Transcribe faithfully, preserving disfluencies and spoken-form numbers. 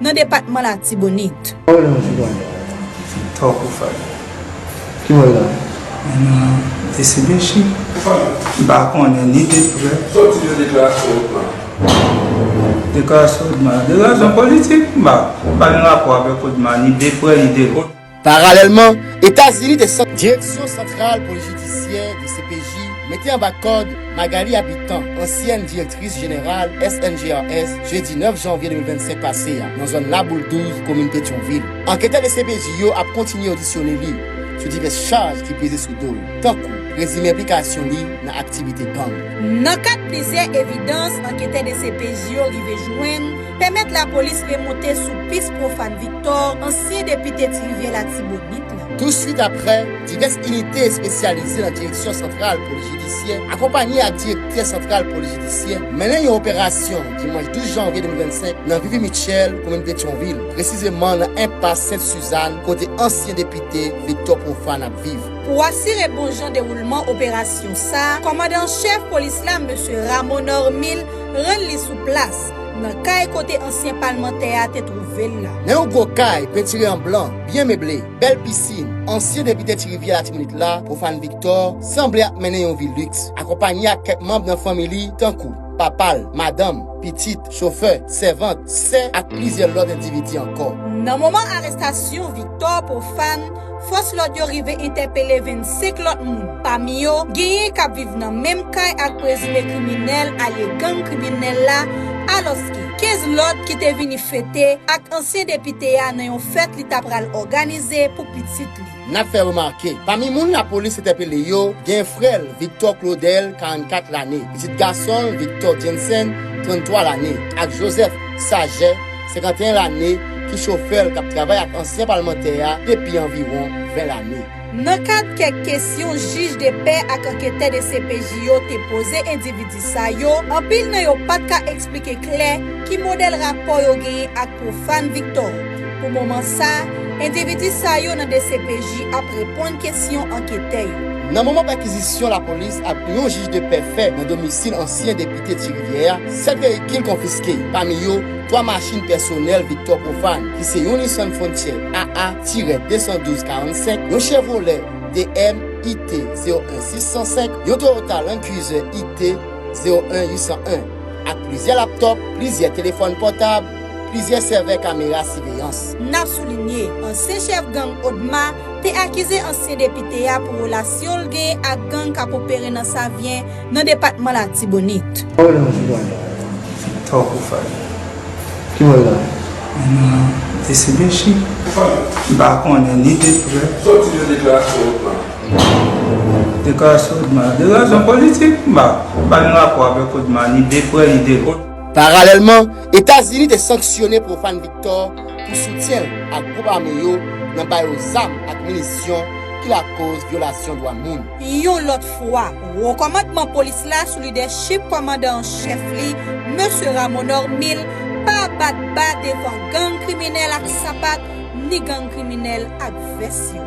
nan depatman Latibonit. Kòman w rele mesye Dwayne? Victor Profane. Ki bò w rete? Nan D C P J. M pa konnen ni de prè. Sòti de deklarasyon Odma. Deklarasyon Odma. De rezon politik, m pa, m pa gen rapò avèk Odma, ni de prè, ni de lwen. Paralèlman, Etazini te san- Direksyon Santral Polis Jidisyè, D C P J, mete anba kòd Magali Habitant, ansyèn direktris jeneral S N G R S, jedi nèf janvye de mil vennsenk pase a, nan zòn Laboul douz, komin Petyonvil. Anketè D C P J yo ap kontinye odisyone li sou divès chaj ki peze sou do l, tankou prezime enplikasyon li nan aktivite gang. Nan kad plizyè evidans anketè D C P J yo rive jwenn, pèmèt lapolis remonte sou pis Profane Victor, ansyen depite Ti Rivyè Latibonit la. Touswit aprè, divès inite espesyalize nan Direksyon Santral Polis Jidisyè, akonpanye ak Direktè Santral Polis Jidisyè, mennen yon operasyon dimanch douz janvye de mil vennsenk nan Vivi Mitchell, komin Petyonvil, presizeman nan enpas Sent Sizàn, kote ansyen depite Victor Profane ap viv. Pou asire bon jan dewoulman operasyon sa a, kòmandan an chèf polis la, mesye Rameau Normil, rann li sou plas, nan kay kote ansyen palmantè a te twouve l la. Nan yon gwo kay pentire an blan, byen meble, bèl pisin, ansyen depite Ti Rivyè Latibonit la, Profane Victor, sanble ap mennen yon vi liks, akonpanye ak kèk manm nan fanmi li, tankou papa l, madanm, pitit, chofè, sèvant, sè ak plizyè lòt endividi ankò. Nan moman arestasyon Victor Profane, fòs lòd yo rive entèpele vennsenk lòt moun. Pami yo, genyen k ap viv nan menm kay ak prezime kriminèl alye gang kriminèl la, alòske kenz lòt ki te vini fete ak ansyen depite a nan yon fèt li ta pral òganize pou pitit li. N ap fè remake, pami moun lapolis entèpele yo, gen frè l, Victor Claudel, karannkat lane, pitit gason l, Victor Jensen, tranntwa lane, ak Joseph Saget, senkanteyen lane, ki chofè l k ap travay ak ansyen palmantè a depi anviwon ven lane. Nan kad kèk kesyon jij de pè ak anketè D C P J yo te poze endividi sa yo, anpil nan yo pa t ka eksplike klè ki modèl rapò yo genyen ak Profane Victor. Pou moman sa, endividi sa yo nan D C P J ap reponn kesyon anketè yo. Nan moman pèkizisyon lapolis ak yon jij de pè fè nan domisil ansyen depite Ti Rivyè a, sèt veyikil konfiske, pami yo twa machin pèsonèl Victor Profane, ki se yon Nissan Frontier A A tirè de san douz karannsenk, yon Chevrolet D M I T zewo en sis san senk, yon Toyota Land Cruiser I T zewo en uit san en, ak plizyè laptòp, plizyè telefòn pòtab, plizyè sèvè kamera siveyans. N ap soulinye, ansyen chèf gang Odma te akize ansyen depite a pou relasyon l genyen ak gang k ap opere nan Savyen, nan depatman Latibonit. Kòman w rele mesye Dwayne? Victor Profane. Ki bò w rete? Nan D C P J. M pa konnen ni de prè. Sòti de deklarasyon Odma. Deklarasyon Odma. De rezon politik, m pa, m pa gen rapò avèk Odma, ni de prè, ni de lwen. Paralèlman, Etazini te sanksyone Profane Victor pou soutyen l ak gwoup ame yo nan ba yo zam ak minisyon ki lakoz vyolasyon dwa moun. Yon lòt fwa, wo kòmandman polis la sou lidèchip kòmandan an chèf li, mesye Rameau Normil, pa bat ba devan gang kriminèl ak sapat, ni gang kriminèl ak vès yo.